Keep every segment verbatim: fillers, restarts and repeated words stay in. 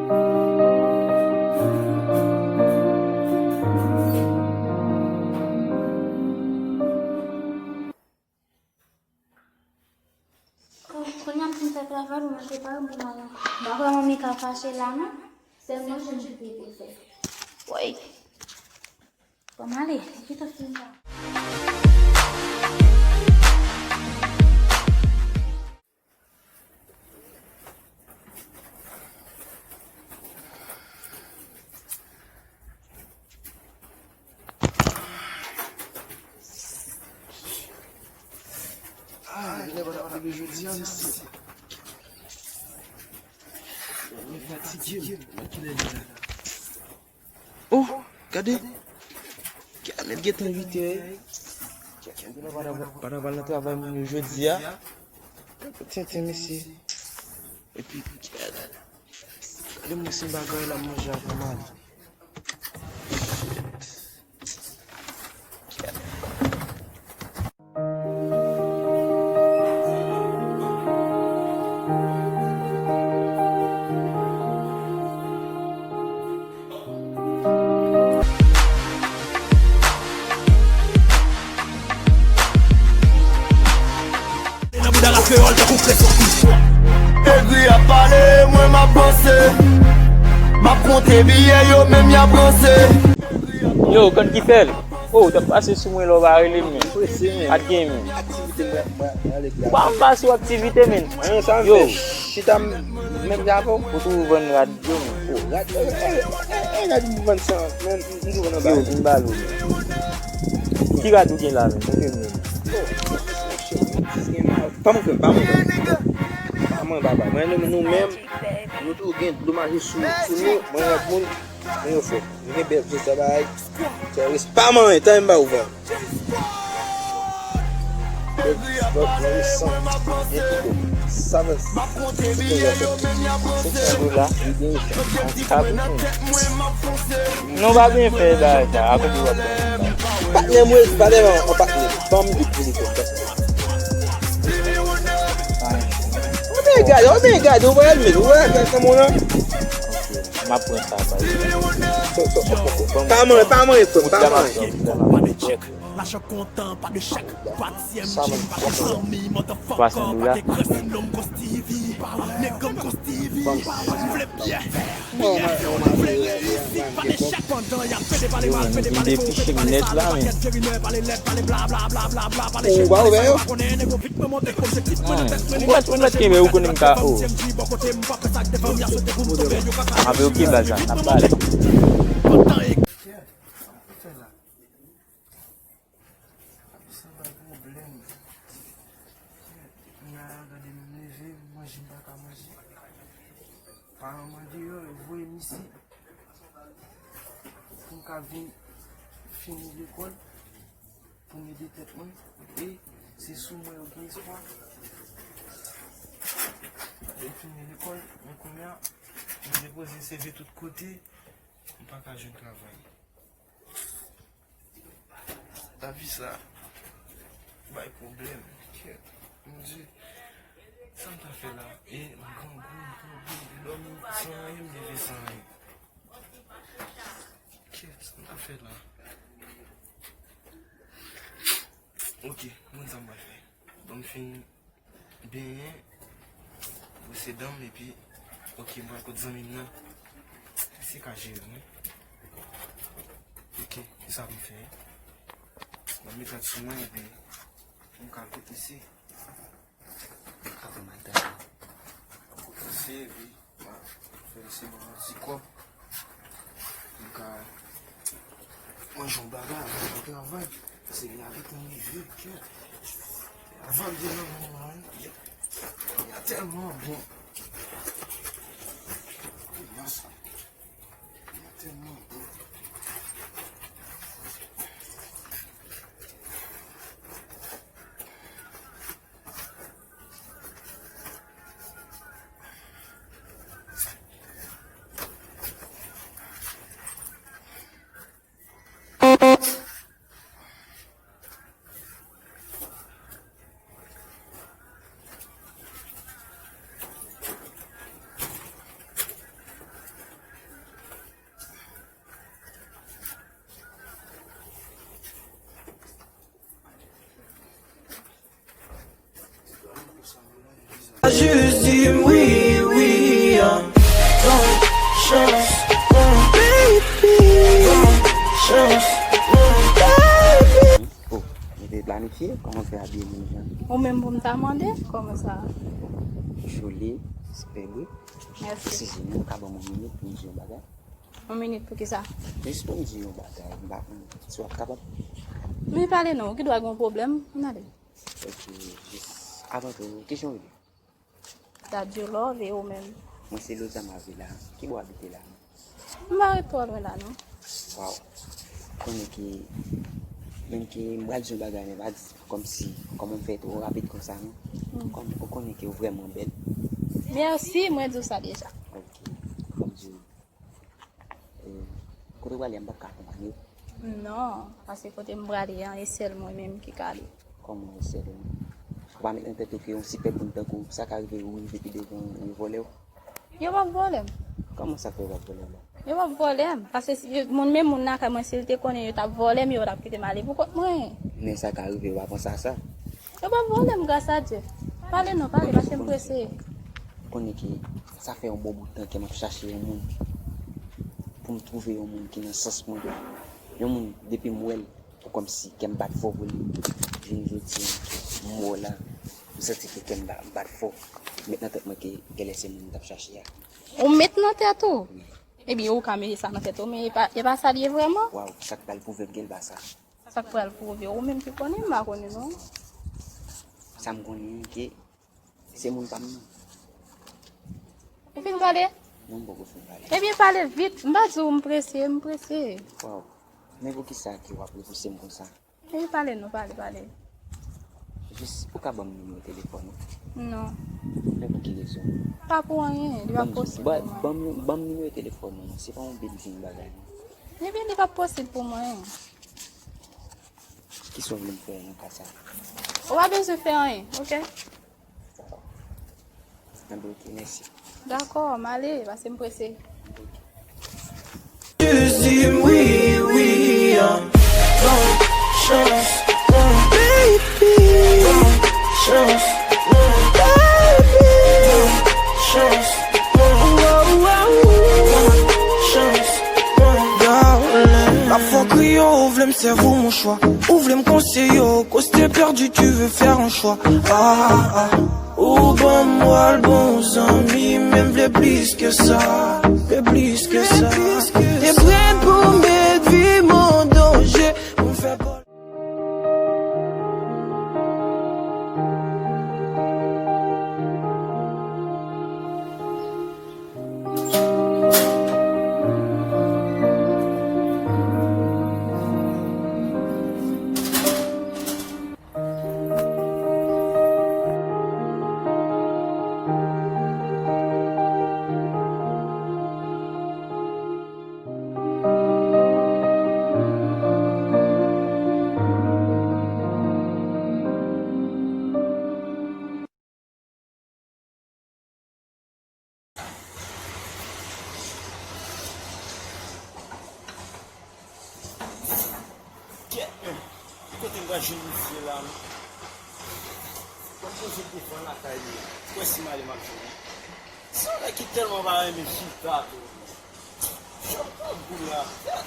Kounye a m fin fè travay, mwen te pare pou m ale. M pa kwè manmi ka fache la, non. Sèlman jan m kite pou fè. Woy. Bon, m ale. Kite fin la. Ah, lè pa t ap leve jodi a, mesye. Mwen fatige, mwen kilè li la. Oh, gade. Gade, gentan uit è. Gade, pa ta, pa ta pral nan travay moun yo jodi a. Tenten, mesye. Epi, gade, gade mwen se bagay la manje avan m ale. Nan bouda rap kreyòl tankou preso. Egri ap pale, mwen m ap panse. M ap konte biyè, yo menm y ap ranse. Yo, konn ki fè l? Oh, ou t ap pase sou mwen lè w pa rele m, men. Prese, men. Pa t gen, men. Aktivite mwen, mwen, mwen ale gras. Ou pa m pase w aktivite, men. Anyen sa m fè. Yo. Chita m, menm gavo. Ou tou vann rad yo, men. Oh, rad, eh, eh, eh, eh, rad m vann san, men, m tou vann anba. Yo, vin ba l ou, men. Ki rad ou gen la, men? Montre m yo, men. Oh, pa mwen, pa mwen. Pa mwen, papa. Mwen, nou, nou menm, nou tou gen dlo maje sou, sou nou. Mwen, rad moun, mwen yo fè. Mwen gen bèl pye travay. Tèris pa manyen, tan m ba ou vwa. Bèl ti bòt, mwen san, gen ti bòt. Sa vle, se te wè fè. Senk san dola, li gen yon kab. Non, pa byen fè bagay sa. A konbyen w ap pran? Patnè m, wi, patnè m, an patnè. Ban m di pou li fè. Ou byen gade, ou byen gade, ou wè l menm, ou wè l nan kanmon nan. M ap pran sa, pa. Pa manyen, pa manyen, frè m, pa manyen. Lajan kontan, pa de chèk. Patsyèm, pa de zanmi, motherfucker, pa de kras, nonm kòs T V. Nèg kòm kòs T V. M vle byen. Biyè, si w vle reyisi, pa de chèk. Pandan y ap pede pale mal, pede pale fò, pede pale fò, pede pale lèd, pale bla bla bla bla bla, pale chèk, pale sa yo pa konnen, nèg yo vit mwen monte objektif mwen nan tèt mwen, li mèt mwen nan jeni, ou konnen m ka, oh. Ape, ok, baz la, n ap pale. Sa bay pwoblèm. Kounya, gade m leve, m manje, m pa ka manje. Paran m andeyò, yo voye m isit pou m ka vin fini lekòl, pou m ede tèt mwen. E se sou mwen yo gen espwa. Mwen fini lekòl, men kounya, m depoze C V tout kote, m pa ka jwenn travay. Lavi sa bay pwoblèm. Kèt, Bondye. Sa m ta fè la? E m grangou, m grangou, m dòmi san anyen, m leve san anyen. Kèt, sa m ta fè la? Ok, m konn sa m pral fè. Ban m fin benyen, bwose dan m, epi, ok, m pral kot zanmi m nan. Misye ka jere m, wi. Ok, se sa pou m fè. Ban m met rad sou mwen, epi m ka al kot misye. Kot misye, epi m a fè misye ban m yon ti kòb. M ka manje yon bagay avan m al travay. Paske lè a gentan rive, kèt. Avan m te nan men mwen, li a tèlman bon. Li a tèlman bon. Fye, kòman fè abiye moun jan? Ou menm pou m ta mande, kòman sa? Joli, sipèb wi. Mèsi. Eskize m, ou ka ban m yon minit pou m di yon bagay? Yon minit pou kisa? Jis pou m di yon bagay, m pa konn si w ap kapab. Men pale non, ou ki dwa gen yon pwoblèm, ann ale. Ok, jis avan tou, kijan w rele? Dadju Love, e ou menm? Mwen se Lozama Villa. Ki bò w abite la menm? M pa ret twò lwen la non. Waw. Konnen ke, menm ke m pral di yon bagay, men pa di kòmsi, kòman m fè twò rapid konsa non. Kòm, ou konnen ke ou vrèman bèl. Mèsi, mwen di w sa deja. Ok. Kòm di w, Kote w prale a, m p ap ka akonpanye w? Non, paske kote m prale a, e sèl mwen menm ki ka ale. Kòman e sèl ou? Ou pa met nan tèt ou ke yon sipèb moun tankou w, sa ka rive ou rive pi devan, yo vòlè w? Yo p ap vòlè m. Kòman sa fè yo p ap vòlè w la? Yo p ap vòlè m, paske si, yo, moun, menm moun lakay mwen, si l te konnen yo t ap vòlè m, yo t ap kite m ale pou kont mwen. Men sa ka rive, ou pa panse a sa? Yo p ap vòlè m, gras a Dye. Pale non, pale, paske m prese. Ou konnen ke sa fè yon bon bout tan ke m ap chache yon moun, pou m twouve yon moun ki nan sans mwen. Yon moun, depi m wè l, ou kòmsi kè m bat fò pou li. Jounen jodi a, m wè w la, m santi ke kè m ba-, bat fò. M met nan tèt mwen ke genlè se moun m t ap chache a. Ou met nan tèt ou? Wi. Ebyen, ou ka mete sa nan tèt ou, men e pa, e pa sa l ye vrèman. Waw, sa k pral pwouve m ke l pa sa. Sa k pral pwouve w, ou menm ki konnen, m pa konnen non. Sa m konnen ke se moun pa m nan. Ou fin pale? Non, m poko fin pale. Ebyen pale vit, m pa di w m prese, m prese. Waw, men poukisa ke w ap repouse m konsa? Ebyen pale non, pale, pale. Jis, ou ka ban m nimewo telefòn ou? Non. Men pou ki rezon? Pa pou anyen, li pa posib pou mwen. Ban m, ban m nimewo telefòn ou, se pa yon building bagay non. Ebyen li pa posib pou mwen. Kisa w vle m fè nan ka sa? Ou pa bezwen fè anyen, oke? Anben oke, mèsi. Dakò, m ale, paske m prese. Jis di m wi, wi, an. Ban m chans, non, baby. Ban m chans, non, baby. Ban m chans, non, wow, wow. Ban m chans, non, darling. Pafwa kriye w vle m sèvi w mouchwa. Ou vle m konseye w, koste pèdi, tu veux faire un choix. Ah, ah. Ou ban m wòl bon zanmi, men m vle plis ke sa, vle plis ke sa. Te prèt pou m met vi m an danje, pou m fè bòl. Kèt men, ki kote m pral jwenn misye la menm? Mwen poze devan lakay li a. Kwè si m ale m ap jwenn li. Se yon nèg ki tèlman pa renmen chita tou. Jan m pran gou la. Kèt,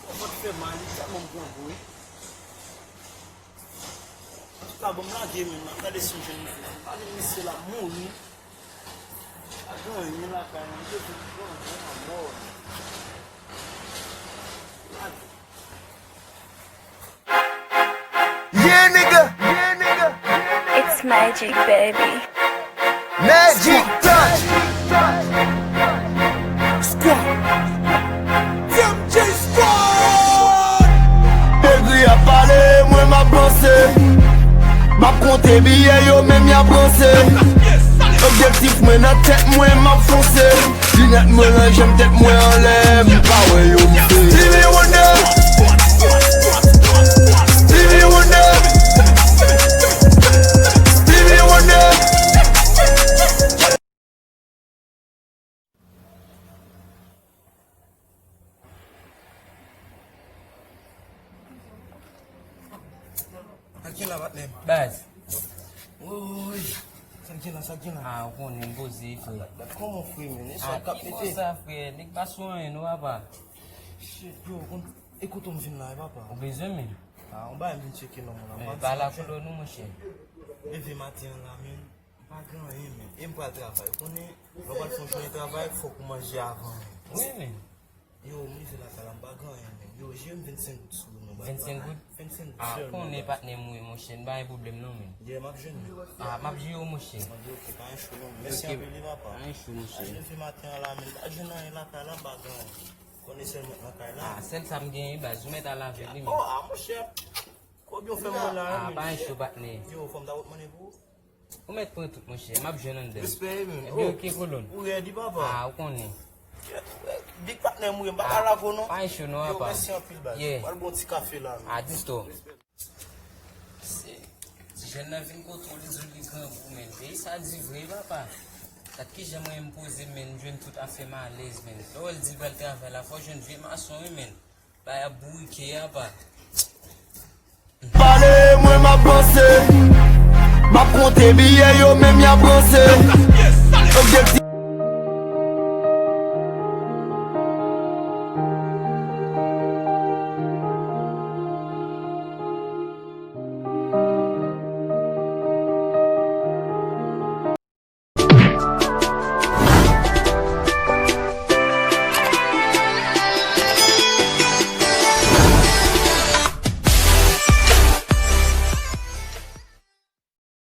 mwen vant fè mal wi, tèlman m pran gou wi. Antouka, bon, m lage men m, m ap gade si m jwenn misye. Si m pa jwenn misye, l ap mouri. Pa gen anyen lakay mwen, m bezwen pran mwen anmò. Lage. Yeah, nigga. Yeah, nigga. It's magic, baby. Magic touch. Squad. M J Squad. Degri ap pale, mwen m ap panse. M ap konte biyè, yo menm y ap ranse. Objektif mwen nan tèt mwen, m ap fonse. Linèt mwen nan je m, tèt mwen anlè, m pa wè yo m se Stevie Wonder. Stevie Wonder. Stevie Wonder. Sa k gen la, patnè m? Baz. Woy. Sa k gen la, sa k gen la? Ah, ou konnen m poze, frè. Kòman, frè, men? E sa k ap mete? Konsa, frè. Nèg pa sou anyen, non, papa. Shit, yo, kon-, e kote w m vin la, e, papa? Ou bezwen m? Ah, on bagay m vin tcheke non, mwen la. Men pa la koulè nou, monchè. Leve maten an la, men. M pa gen anyen, men. E m pral travay. Ou konnen, lè w pral fè yon jounen travay, fòk ou manje avan. Wi, men. Yo, m rive lakay la, m pa gen anyen, men. Yo, jere m vennsenk goud sou ou, non, baba. Vennsenk goud? Vennsenk goud sèlman, baba. Ah, ou konnen patnè m wi, monchè, n pa gen pwoblèm non, men. Yeah, m ap jwenn li. Ah, m ap jere w, monchè. Mande, ok, pa gen cho non. Mèsi anpil wi, papa. Pa gen cho, monchè. Leve maten an la, men, m pa jwenn anyen lakay la, m pa gen anyen. Konnen sèl mwen nan kay la. Ah, sèl sa m genyen, baz, ou mèt al avè li, men. Oh, ah, monchè. Kòb yo fè m la, ah, men. Pa gen cho, patnè. Yo, fò m ta retmande pou ou? Ou mèt pran tout, monchè. M ap jwenn anndan. Respè, men. Ebyen, ok, kolòn. Ou rèdi, papa? Ah, ou konnen. Big patnè m wi, m pa ka lage w non. Pa gen cho non, apa. Yo, mèsi anpil, baz. Yeah. Pral bon ti kafe la, men. Ah, disto. Se, ti jèn nan vin kote w, li di w li grangou, men. Peyi sa di vre, papa. Gad kijan mwen m poze, men, m jwenn tout afè m alèz, men. Lè w wè l di l pral travay la, fò w jwenn vye mason, wi, men. Bay ap bourike a pa. Pale, mwen m ap panse. M ap konte biyè yo, menm y ap ranse. Objektif